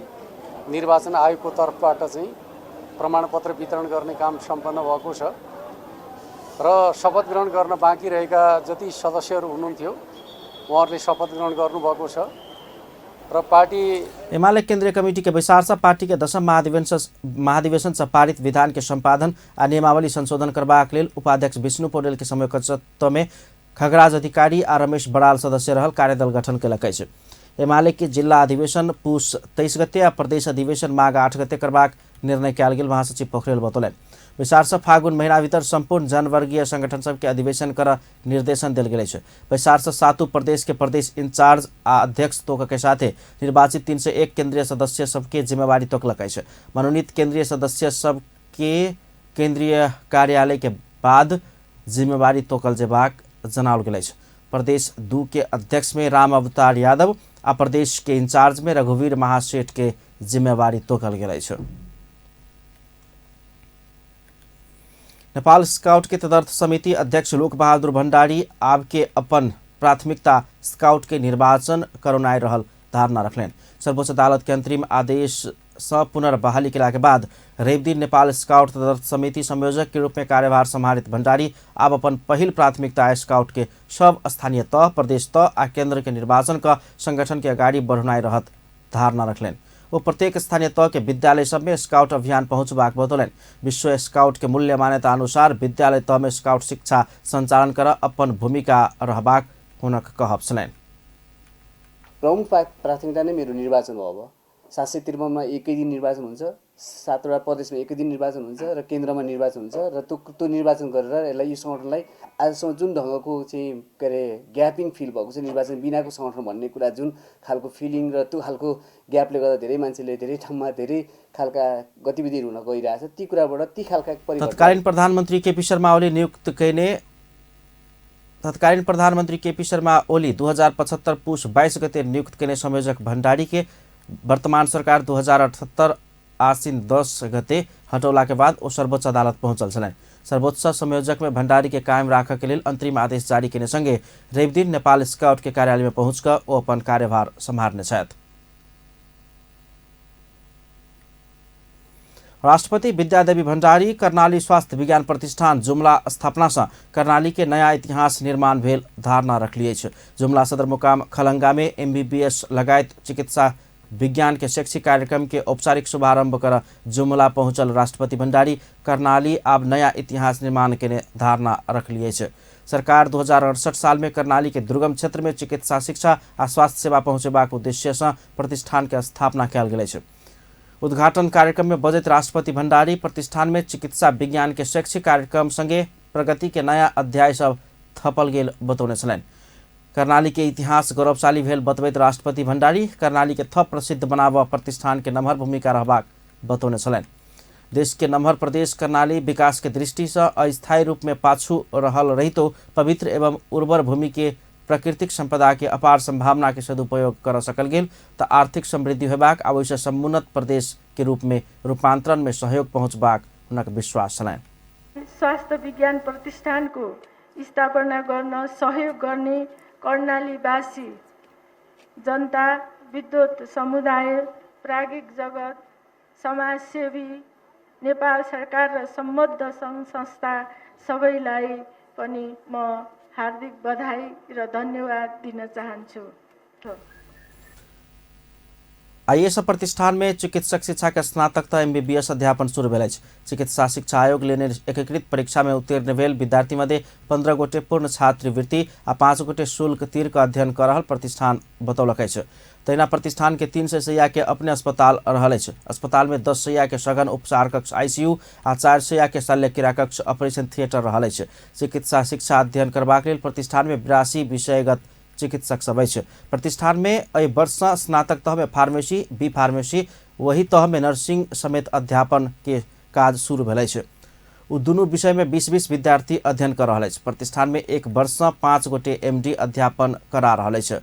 निर्वाचन आयोगको तर्फबाट चाहिँ प्रमाणपत्र वितरण गर्ने काम सम्पन्न भएको छ र शपथ ग्रहण गर्न बाँकी रहेका जति सदस्यहरू हुनुहुन्थ्यो उहाँहरूले शपथ ग्रहण गर्नुभएको छ र पार्टी एमाले केंद्रीय कमिटी के बैसार से पार्टी के 10म महाधिवेशन से पारित विधान के संपादन आ नियमावली संशोधन करबाक लेल उपाध्यक्ष विष्णु पौडेल के संयोजकत्व में खगराज अधिकारी आ रमेश बराल सदस्य रहल कार्यदल गठन कयलक अछि। एमाले के जिल्ला अधिवेशन पुस 23 गते आ प्रदेश अधिवेशन माघ 8 गते करबाक निर्णय कयल गेल महासचिव पोखरेल बतौलनि। बैसार से फागुन महीना भीतर संपूर्ण जनवर्गीय संगठन सबके अधिवेशन कर निर्देशन देल गेल अछि। बैसार से 7 प्रदेश के प्रदेश इंचार्ज आ अध्यक्ष तोक के साथे निर्वाचित 301 केंद्रीय सदस्य सबके जिम्मेवारी तोकलक अछि। मनोनीत केंद्रीय सदस्य सबके केंद्रीय कार्यालय के बाद जिम्मेवारी तोकल जेबाक जनाओल गेल अछि। प्रदेश 2 के अध्यक्ष में राम अवतार यादव आ प्रदेश के इंचार्ज में रघुवीर महासेठ के जिम्मेवारी तोकल गेल अछि। नेपाल स्काउट के तदर्थ समिति अध्यक्ष लोकबहादुर भण्डारी आब के अपन प्राथमिकता स्काउट के निर्वाचन करौनाइ रहल धारणा रखलनि। सर्वोच्च अदालत के अंतरिम आदेश सँ पुनर्बहाली केला के बाद रविदिन नेपाल स्काउट तदर्थ समिति संयोजक के रूप में कार्यभार सम्हारित भण्डारी आब अपन पहिल प्राथमिकता स्काउट के सब स्थानीय तह, प्रदेश तह आ केंद्र के निर्वाचन क संगठन के अगाडि बढ़ौनाइ रहत धारणा रखलनि। वो प्रत्येक स्थानीय तह के विद्यालय सब में स्काउट अभियान पहुंचबाक बतौलनि। विश्व स्काउट के मूल्य मान्यता अनुसार विद्यालय तह में स्काउट शिक्षा संचालन कर अपन भूमिका रहबाक हुनक कहब छलनि। प्रमुख प्राथमिकता नै मेरो निर्वाचन हो। अब 753मा एकै दिन निर्वाचन हुन्छ, 7वटा प्रदेशमा एकै दिन निर्वाचन हुन्छ र केन्द्रमा निर्वाचन हुन्छ र त्यो निर्वाचन गरेर यसलाई यो सङ्गठनलाई आजसम्म जुन ढङ्गको चाहिँ के अरे ग्यापिङ फिल भएको छ, निर्वाचन बिनाको सङ्गठन भन्ने कुरा जुन खालको फिलिङ र त्यो खालको ग्यापले गर्दा धेरै मान्छेले धेरै ठाउँमा धेरै खालका गतिविधिहरू हुन गइरहेछ, ती कुराबाट ती खालका परिवर्तन। तत्कालीन प्रधानमन्त्री केपी शर्मा ओली नियुक्त कयने तत्कालीन प्रधानमन्त्री केपी शर्मा ओली 2075 पुष 22 गते नियुक्त कयने संयोजक भण्डारी के वर्तमान सरकार 2078 आसिन 10 गते हटौला के बाद ओ सर्वोच्च अदालत पहुंचल छलनि। सर्वोच्च संयोजक में भण्डारी के कायम राखऽ के लेल अंतरिम आदेश जारी केने संगे रविदिन नेपाल स्काउट के कार्यालय में पहुंच कऽ ओ अपन कार्यभार सम्हारने छथि। राष्ट्रपति विद्यादेवी भण्डारी कर्णाली स्वास्थ्य विज्ञान प्रतिष्ठान जुम्ला स्थापना से कर्णाली के नया इतिहास निर्माण भेल धारणा रखली अछि। जुम्ला सदरमुकाम खलंगा में एमबीबीएस लगायत चिकित्सा विज्ञान के शैक्षिक कार्यक्रम के औपचारिक शुभारंभ कर जुम्ला पहुंचल राष्ट्रपति भण्डारी कर्णाली आब नया इतिहास निर्माण के धारणा रखली अछि। सरकार 2068 साल में कर्णाली के दुर्गम क्षेत्र में चिकित्सा शिक्षा आ स्वास्थ्य सेवा पहुंचेबाक उद्देश्य से प्रतिष्ठान के स्थापना कयल गेल अछि। उद्घाटन कार्यक्रम में बजैत राष्ट्रपति भण्डारी प्रतिष्ठान में चिकित्सा विज्ञान के शैक्षिक कार्यक्रम संगे प्रगति के नया अध्याय सब थपल गेल बतौने छलनि। कर्णाली के इतिहास गौरवशाली भेल बतबैत राष्ट्रपति भण्डारी कर्णाली के थप प्रसिद्ध बनाबऽ प्रतिष्ठान के नमहर भूमिका रहबाक बतौने छलनि। देश के नमहर प्रदेश कर्णाली विकास के दृष्टि से अस्थायी रूप में पाछू रहल रहितो पवित्र एवं उर्वर भूमि के प्राकृतिक संपदा के अपार संभावना के सदुपयोग कर सकल गेल त आर्थिक समृद्धि होबाक आ ओहिसँ समुन्नत प्रदेश के रूप में रूपांतरण में सहयोग पहुँचबाक हुनक विश्वास छलनि। स्वास्थ्य विज्ञान प्रतिष्ठान को स्थापना गर्न सहयोग गर्ने कर्णालीवासी जनता, विद्वत समुदाय, प्राज्ञिक जगत, समाजसेवी, नेपाल सरकार र सम्बद्ध सङ्घ संस्था सबैलाई पनि म हार्दिक बधाई र धन्यवाद दिन चाहन्छु। आइएस प्रतिष्ठान में चिकित्सक शिक्षा के स्नातक तथा एमबीबीएस अध्यापन शुरू भेल अछि। चिकित्सा शिक्षा आयोग लेने एकीकृत परीक्षा में उत्तीर्ण भेल विद्यार्थी मध्ये 15 गोटे पूर्ण छात्रवृत्ति आ 5 गोटे शुल्क तीर के अध्ययन कर रहल प्रतिष्ठान बतौलक अछि। तहिना प्रतिष्ठान के 300 शैया के अपने अस्पताल रहल अछि। अस्पताल में 10 शैया के सघन उपचार कक्ष आईसीयू आ 4 शैया के शल्यक्रिया कक्ष ऑपरेशन थिएटर रहल अछि। चिकित्सा शिक्षा अध्ययन करबाक लेल प्रतिष्ठान में 82 विषयगत चिकित्सक सब अछि। प्रतिष्ठान में एहि वर्ष सँ स्नातक तह में फार्मेसी, बी फार्मेसी, वही तह में नर्सिंग समेत अध्यापन के काज शुरू भेल अछि। ओ दुनू विषय में 20-20 विद्यार्थी अध्ययन कर रहल अछि। प्रतिष्ठान में एक वर्ष सँ 5 गोटे एमडी अध्यापन करा रहल अछि।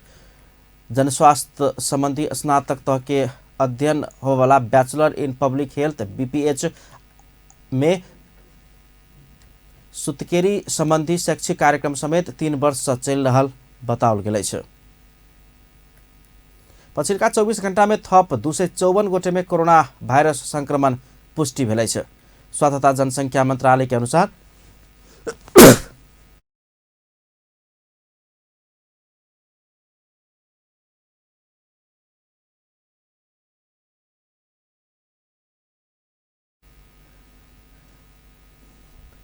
जनस्वास्थ्य संबंधी स्नातक तह के अध्ययन होवला bachelor in public health BPH में सुतकेरी संबंधी शैक्षिक कार्यक्रम समेत 3 वर्ष सँ चलि रहल बताओल गेल अछि। पछिल्का 24 घण्टा में थप 254 गोटे में कोरोना वायरस संक्रमण पुष्टि भेल अछि। स्वास्थ्य तथा जनसंख्या मंत्रालय के अनुसार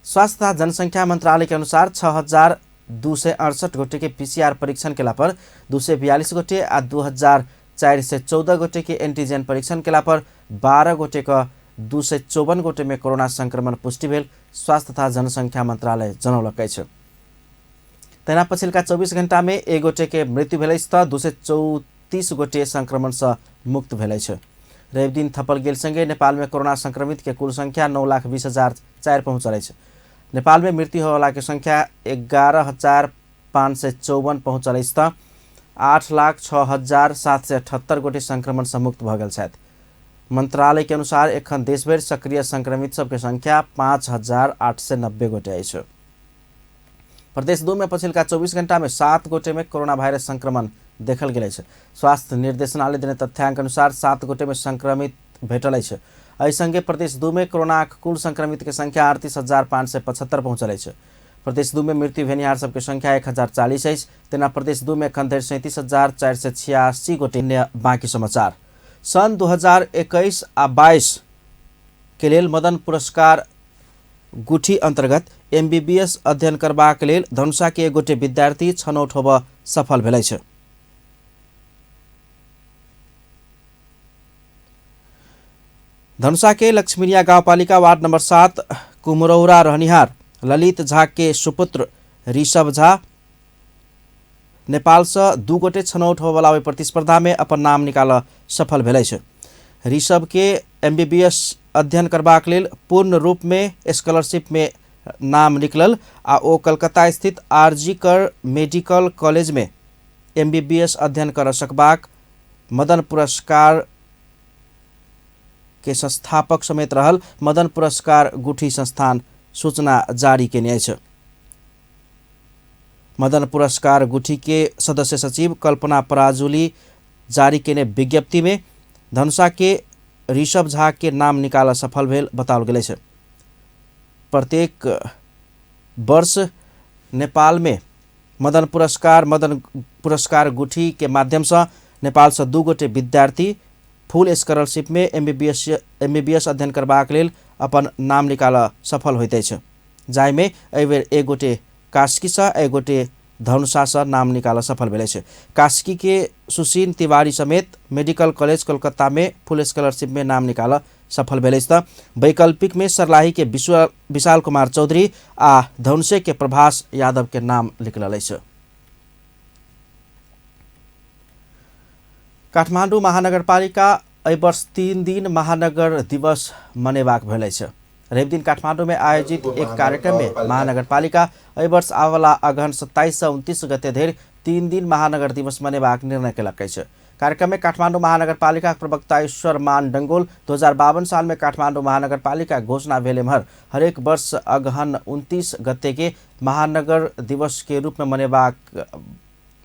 स्वास्थ्य तथा जनसंख्या मंत्रालय के अनुसार 6268 गोटे के पीसीआर परीक्षण केला पर 242 गोटे आ 2414 गोटे के एंटीजन परीक्षण केला पर 12 गोटे के 254 गोटे में कोरोना संक्रमण पुष्टि भेल स्वास्थ्य तथा जनसंख्या मंत्रालय जनौलक अछि। तहिना पछिल्का 24 घण्टा में 1 गोटे के मृत्यु भेल अछि त 234 गोटे संक्रमण से मुक्त भेल अछि। रविदिन थपल गेल संगे नेपाल में कोरोना संक्रमित के कुल संख्या 9,20,004 पहुँचल अछि। नेपाल में मृत्यु होवला के संख्या 11,554 पहुँचल अछि त 8,06,778 गोटे संक्रमण से मुक्त भऽ गेल छथि। मंत्रालय के अनुसार एखन देशभरि सक्रिय संक्रमित सबके संख्या 5890 गोटे अछि। प्रदेश 2 में पछिलका 24 घंटा में 7 गोटे में कोरोना वायरस संक्रमण देखल गेल अछि। स्वास्थ्य निर्देशनालय देने तथ्यांक अनुसार 7 गोटे में संक्रमित भेटल अछि। एहि संगे प्रदेश 2 में कोरोनाक कुल संक्रमित के संख्या 38,575 पहुँचल अछि। प्रदेश 2 में मृत्यु भेनिहार सबके संख्या 1040 अछि। तेना प्रदेश 2 में एखन धरि 37,486 गोटे। अन्य बाँकी समाचार। सन् 2021 आ 22 के लेल मदन पुरस्कार गुठी अंतर्गत एमबीबीएस अध्ययन करबाक लेल धनुषा के एक गोटे विद्यार्थी छनौट होबऽ सफल भेल अछि। धनुषा के लक्ष्मीनिया गाउँपालिका वार्ड नंबर 7 कुमरौरा रहनिहार ललित झा के सुपुत्र ऋषभ झा नेपाल से 2 गोटे छनौट होबऽवला ओहि प्रतिस्पर्धा में अपन नाम निकालऽ सफल भेल अछि। ऋषभ के एमबीबीएस अध्ययन करबाक लेल पूर्ण रूप में स्कॉलरशिप में नाम निकलल आ ओ कलकत्ता स्थित आरजी कर मेडिकल कॉलेज में एमबीबीएस अध्ययन कर सकबाक मदन पुरस्कार के संस्थापक समेत रहल मदन पुरस्कार गुठी संस्थान सूचना जारी केने अछि। मदन पुरस्कार गुठी के सदस्य सचिव कल्पना पराजुली जारी केने विज्ञप्ति में धनुषा के ऋषभ झा के नाम निकाल सफल भेल बताओल गेल अछि। प्रत्येक वर्ष नेपाल में मदन पुरस्कार गुठी के माध्यम से नेपाल से 2 गोटे विद्यार्थी फुल स्कॉलरशिप में एमबीबीएस अध्ययन करबाक लेल अपन नाम निकाल सफल होइत अछि। जाहिमे एहिबेर 1 गोटे कास्की से 1 गोटे धनुषा से नाम निकाल सफल भेल अछि। कास्की के सुशील तिवारी समेत मेडिकल कॉलेज कोलकाता में फुल स्कॉलरशिप में नाम निकाल सफल भेल अछि। त वैकल्पिक में सर्लाही के विशाल कुमार चौधरी आ धनुषे के प्रभास यादव के नाम निकलल अछि। काठमाडौँ महानगरपालिका एहि वर्ष 3 दिन महानगर दिवस मनेबाक भेल अछि। रवि दिन काठमाडौँ में आयोजित एक कार्यक्रम में महानगरपालिका एहि वर्ष आबऽवला अगहन 27 से 29 गते धरि 3 दिन महानगर दिवस मनेबाक निर्णय केलक अछि। कार्यक्रम में काठमाडौँ महानगरपालिका प्रवक्ता ईश्वर मान डंगोल 2052 साल में काठमाडौँ महानगरपालिका घोषणा भेल एम्हर हरेक वर्ष अगहन 29 गते के महानगर दिवस के रूप में मनेबाक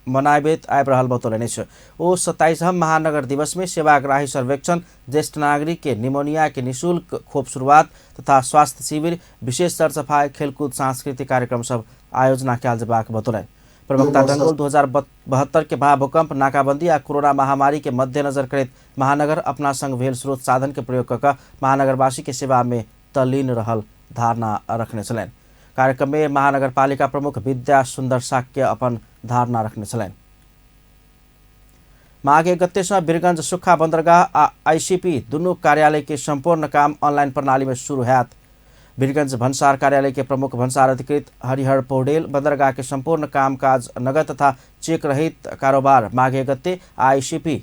मनाबैत आबि रहल बतौलनि अछि। ओ 27हम महानगर दिवस में सेवाग्राही सर्वेक्षण, ज्येष्ठ नागरिक के निमोनिया के निःशुल्क खोप शुरुआत तथा स्वास्थ्य शिविर, विशेष सरसफाई, खेलकूद, सांस्कृतिक कार्यक्रम सब आयोजना कयल जेबाक बतौलनि। प्रवक्ता डंगोल 2072 के महाभूकंप, नाकाबंदी आ कोरोना महामारी के मद्देनजर करैत महानगर अपना संग भेल स्रोत साधन के प्रयोग कऽ महानगरवासी के सेवा में तल्लीन रहल धारणा रखने छलनि। कार्यक्रम में महानगरपालिका प्रमुख विद्या सुन्दर शाक्य अपन धारणा रखने छलनि। माघ 1 गते से वीरगंज सुक्खा बंदरगाह आ आईसीपी दुनू कार्यालय के संपूर्ण काम ऑनलाइन प्रणाली में शुरू हैत। वीरगंज भन्सार कार्यालय के प्रमुख भन्सार अधिकृत हरिहर पौडेल बंदरगाह के संपूर्ण कामकाज नगद तथा चेक रहित कारोबार माघ 1 गते आईसीपी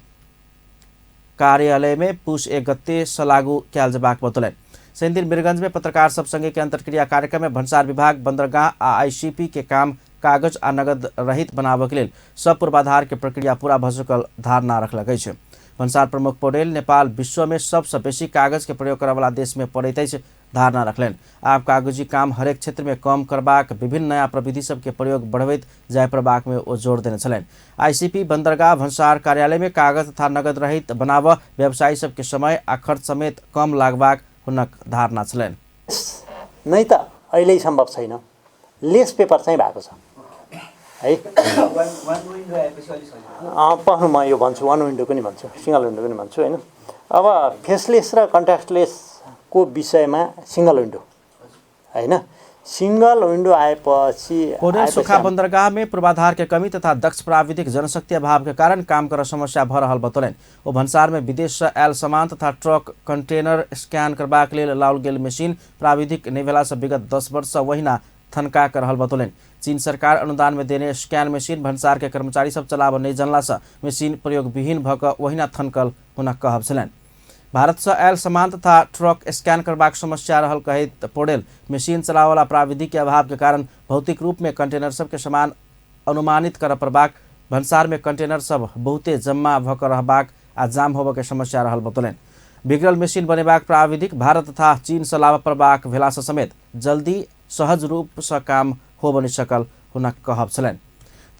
कार्यालय में पुष 1 गते से लागू कयल जेबाक बतौलनि। शनिदिन वीरगंज में पत्रकार सब संगे के अंतर्क्रिया कार्यक्रम में भन्सार विभाग, बंदरगाह आ आईसीपी के काम कागज आ नगद रहित बनाबऽ के लेल सब पूर्वाधार के प्रक्रिया पूरा भऽ चुकल धारणा रखलक अछि। भन्सार प्रमुख पौडेल नेपाल विश्व में सबसँ बेसी कागज के प्रयोग करऽवला देश में पड़ैत अछि धारणा रखलनि। आब कागजी काम हरेक क्षेत्र में कम करबाक विभिन्न नयाँ प्रविधि सबके प्रयोग बढ़बैत जाय पड़बाक में ओ जोर देने छलनि। आईसीपी बंदरगाह भन्सार कार्यालय में कागज तथा नगद रहित बनाबऽ व्यवसायी सबके समय आ खर्च समेत कम लागबाक हुनक धारणा छलनि। नै त अहिले सम्भव छैन, लेस पेपर चाहिँ भएको छ है। पढ्नु म यो भन्छु, वान विन्डो पनि भन्छु, सिङ्गल विन्डो पनि भन्छु हैन। अब फेसलेस र कन्ट्याक्टलेसको विषयमा सिङ्गल विन्डो हैन, सिंगल विंडो आएपछि सुखा बंदरगाह में पूर्वाधार के कमी तथा दक्ष प्राविधिक जनशक्ति अभाव के कारण काम कर समस्या भ रहल बतौलनि। ओ भन्सार में विदेश से आयल सामान तथा ट्रक कंटेनर स्कैन करबाक लेल लाओल गेल मशीन प्राविधिक नहि भेला से विगत 10 वर्ष से वहिना थनका कर रहल बतौलनि। चीन सरकार अनुदान में देने स्कैन मशीन भन्सार के कर्मचारी सब चलाबऽ नहि जनला से मशीन प्रयोग विहीन भऽ कऽ वहिना थनकल हुनक कहब छलनि। भारत से आयल सामान तथा ट्रक स्कैन करबाक समस्या रहल कहैत पौडेल मशीन चलावला प्राविधिक के अभाव के कारण भौतिक रूप में कंटेनर सब के सामान अनुमानित कर पड़बाक, भन्सार में कंटेनर सब बहुते जम्मा भऽ कऽ रहबाक आ जाम होबऽ के समस्या रहल बतौलनि। बिगड़ल मशीन बनेबाक प्राविधिक भारत तथा चीन सँ लाबऽ पड़बाक भेलासँ समेत जल्दी सहज रूप सँ काम हो बनि सकल हुनक कहब छलनि।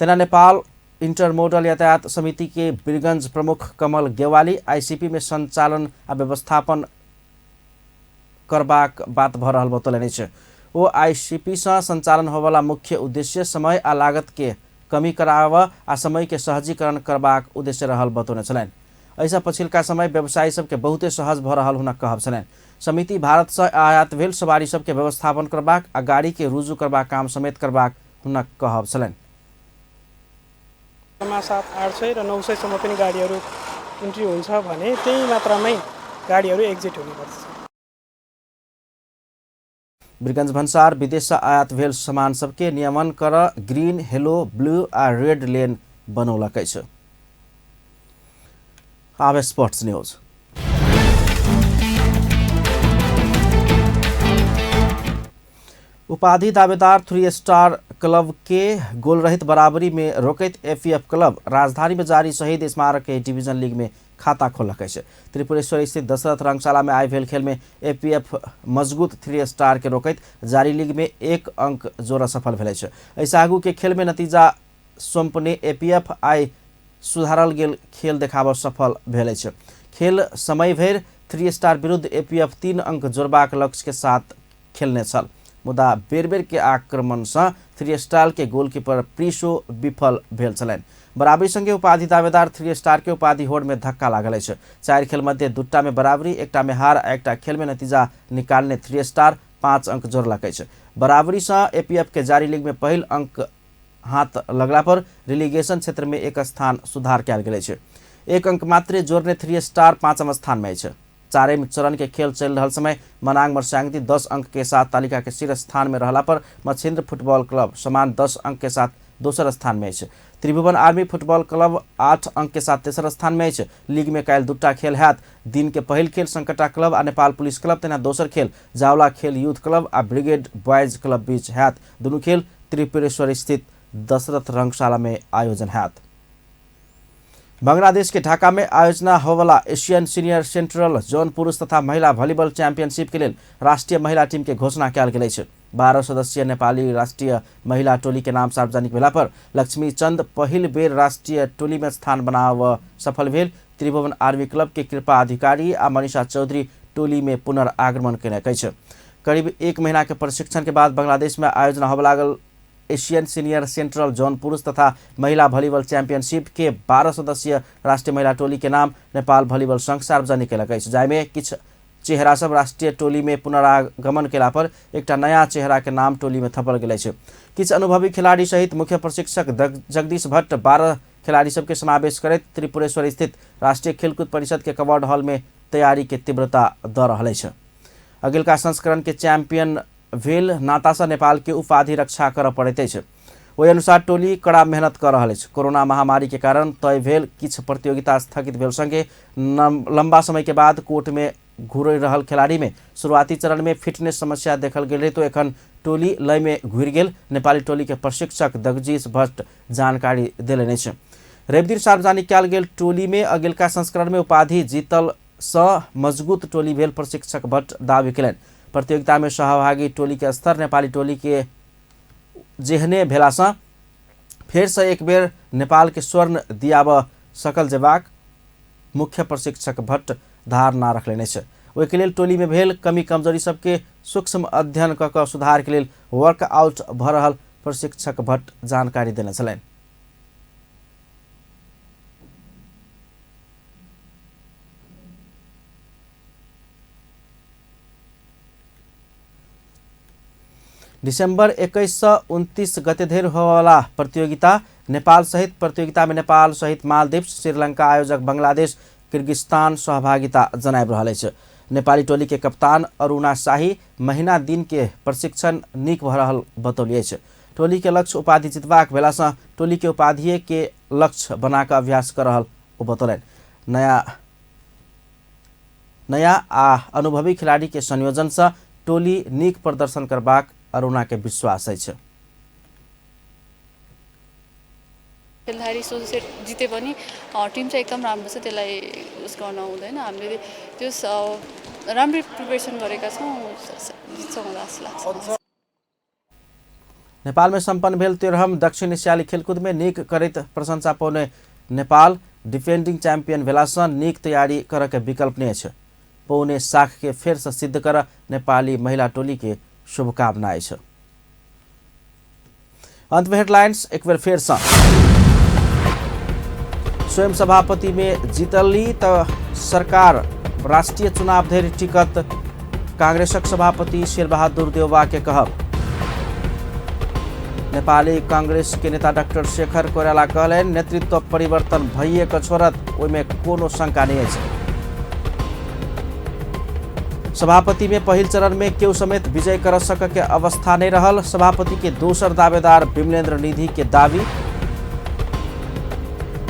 तेना नेपाल इंटरमोडल यातायात समिति के वीरगंज प्रमुख कमल गेवाली आईसीपी में संचालन आ व्यवस्थापन करबाक बात भऽ रहल बतौलनि अछि। ओ आईसीपी सँ संचालन होबयवला मुख्य उद्देश्य समय आ लागत के कमी कराबऽ आ समय के सहजीकरण करबाक उद्देश्य रहल बतौने छलनि। एहिसँ पछिलका समय व्यवसायी सबके बहुते सहज भऽ रहल हुनक कहब छलनि। समिति भारत सँ आयात भेल सवारी सबके व्यवस्थापन करबाक आ गाड़ी के रुजु करबाक काम समेत करबाक हुनक कहब छलनि। 700-800 र 900 सम्म पनि गाडीहरू इन्ट्री हुन्छ भने त्यही मात्रामै गाडीहरू एक्जिट हुने गर्छ। वीरगंज भन्सार विदेश सँ आयात भेल सामान सबके नियमन कर ग्रीन, हेलो, ब्लू आ रेड लेन बनौलक अछि। आब स्पोर्ट्स न्यूज। उपाधि दावेदार 3 स्टार क्लब के गोल रहित बराबरी में रोकैत एपीएफ क्लब राजधानी में जारी शहीद स्मारक के डिवीजन लीग में खाता खोललक अछि। त्रिपुरेश्वर स्थित दशरथ रंगशाला में आइ भेल खेल में एपीएफ मजबूत 3 स्टार के रोकैत जारी लीग में 1 अंक जोड़ सफल भेल अछि। एहिसँ आगू के खेल में नतीजा सौंपने एपीएफ आइ सुधारल गेल खेल देखाबऽ सफल भेल अछि। खेल समय भरि 3 स्टार विरुद्ध एपीएफ 3 अंक जोड़बाक लक्ष्य के साथ खेलने छल, मुदा बेर बेर के आक्रमण सँ 3 स्टार के गोलकीपर प्रीशो विफल भेल छलनि। बराबरी संगे उपाधि दावेदार 3 स्टार के उपाधि होड़ में धक्का लागल अछि। 4 खेल मध्य 2 में बराबरी, 1 में हार आ 1 खेल में नतीजा निकालने 3 स्टार 5 अंक जोड़लक अछि। बराबरी सँ एपीएफ के जारी लीग में पहिल अंक हाथ लगला पर रिलीगेशन क्षेत्र में 1 स्थान सुधार कयल गेल अछि। 1 अंक मात्रे जोड़ने 3 स्टार 5म स्थान में अछि। 4 चरण के खेल चल रहा समय मनांग मर्स्यांगदी 10 अंक के साथ तालिका के शीर्ष स्थान में रहला पर मच्छिन्द्र फुटबॉल क्लब समान 10 अंक के साथ दोसर स्थान में अछि। त्रिभुवन आर्मी फुटबॉल क्लब 8 अंक के साथ तेसर स्थान में अछि। लीग में काल्हि 2 खेल हैत। दिन के पहिल खेल संकटा क्लब आ नेपाल पुलिस क्लब तेना दोसर खेल जावला खेल यूथ क्लब आ ब्रिगेड बॉयज क्लब बीच हैत। दुनू खेल त्रिपुरेश्वर स्थित दशरथ रंगशाला में आयोजन हैत। बांग्लादेश के ढाका में आयोजना होवला एशियन सीनियर सेंट्रल जोन पुरुष तथा महिला वॉलीबॉल चैंपियनशिप के लेल राष्ट्रीय महिला टीम के घोषणा कयल गेल अछि। 12 सदस्यीय नेपाली राष्ट्रीय महिला टोली के नाम सार्वजनिक भेला पर लक्ष्मी चंद पहिल बेर राष्ट्रीय टोली में स्थान बनाव सफल भेल। त्रिभुवन आर्मी क्लब के कृपा अधिकारी आ मनीषा चौधरी टोली में पुनर्आगमन कयलक अछि। करीब 1 महीना के प्रशिक्षण के बाद बांग्लादेश में आयोजना होबय लागल एशियन सीनियर सेंट्रल जोन पुरुष तथा महिला वॉलीबॉल चैंपियनशिप के 12 सदस्यीय राष्ट्रीय महिला टोली के नाम नेपाल वॉलीबॉल संघ सार्वजनिक कयलक अछि, जाहिमे किछु चेहरा सब राष्ट्रीय टोली में पुनरागमन केला पर एकटा नया चेहरा के नाम टोली में थपल गेल अछि। किछु अनुभवी खिलाड़ी सहित मुख्य प्रशिक्षक जगदीश भट्ट 12 खिलाड़ी सबके समावेश करैत त्रिपुरेश्वर स्थित राष्ट्रीय खेलकूद परिषद के कवर्ड हॉल में तैयारी के तीव्रता दऽ रहल अछि। अगिलका संस्करण के चैंपियन भेल नातासँ नेपाल के उपाधि रक्षा करऽ पड़ैत अछि। ओहि अनुसार टोली कड़ा मेहनत कऽ रहल अछि। कोरोना महामारी के कारण तय भेल किछु प्रतियोगिता स्थगित भेल संगे लंबा समय के बाद कोर्ट में घुरि रहल खिलाड़ी में शुरुआती चरण में फिटनेस समस्या देखल गेल रहे तो एखन टोली लय में घुरि गेल नेपाली टोली के प्रशिक्षक जगदीश भट्ट जानकारी देलनि अछि। रविदिन सार्वजनिक कयल गेल टोली में अगिलका संस्करण में उपाधि जीतल सँ मजबूत टोली भेल प्रशिक्षक भट्ट दावी कयलनि। प्रतियोगिता में सहभागी टोली के स्तर नेपाली टोली के जेहने भेलासँ फेर से एक बेर नेपाल के स्वर्ण दियाबऽ सकल जेबाक मुख्य प्रशिक्षक भट्ट धारणा रखलनि अछि। ओहिके लेल टोली में भेल कमी कमजोरी सबके सूक्ष्म अध्ययन कऽ कऽ सुधार के लेल वर्कआउट भऽ रहल प्रशिक्षक भट्ट जानकारी देने छलनि। डिसेम्बर 21 से 29 गते धरि होबयवला प्रतियोगिता नेपाल सहित प्रतियोगिता में नेपाल सहित मालदीव, श्रीलंका आयोजक बांग्लादेश, किर्गिस्तान सहभागिता जनाबि रहल अछि। नेपाली टोली के कप्तान अरुणा शाही महीना दिन के प्रशिक्षण नीक भऽ रहल बतौली अछि। टोली के लक्ष्य उपाधि जितबाक भेलासँ टोली के उपाधिए के लक्ष्य बना कऽ अभ्यास कऽ रहल ओ बतौलनि। नया आ अनुभवी खिलाड़ी के संयोजनसँ टोली नीक प्रदर्शन करबाक अरुणा के विश्वास अछि। खेल्दाखेरि सोझो सेट जिते पनि टिम चाहिँ एकदम राम्रो छ, त्यसलाई उस गर्न हुँदैन। हामीले त्यस राम्रै प्रिपरेसन गरेका छौँ, जित्छौँ होला जस्तो लाग्छ। नेपाल में संपन्न भेल 13म दक्षिण एशियाली खेलकूद में नीक करैत प्रशंसा पौने नेपाल डिफेंडिंग चैंपियन भेलासँ नीक तैयारी करऽ के विकल्प नहि अछि। पौने साख के फेर से सिद्ध कर नेपाली महिला टोली के शुभकामना अछि। अंत में हेडलाइंस एक बेर फेर सँ। स्वयं सभापति में जीतली त सरकार राष्ट्रीय चुनाव धरि टिकत, कांग्रेसक सभापति शेरबहादुर देउवा के कहब। नेपाली कांग्रेस के नेता डॉक्टर शेखर कोइराला कहलनि नेतृत्व परिवर्तन भइए के छोड़त, ओहिमे कोनो शंका नहीं अछि। सभापति में पहिल चरण में केहू समेत विजय कर सक के अवस्था नहीं रहल, सभापति के दोसर दावेदार विमलेन्द्र निधि के दावी।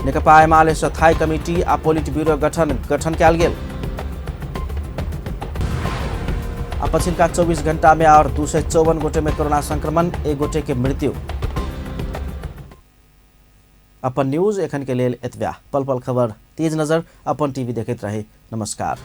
नेकपा एमाले स्थायी कमिटी आ पोलिट ब्यूरो गठन कयल गेल। आ पछिलका 24 घंटा में और 254 गोटे में कोरोना संक्रमण, 1 गोटे के मृत्यु। अपन न्यूज एखन के लेल एतबा। पल पल खबर तेज नजर अपन टीवी देखैत रहे। नमस्कार।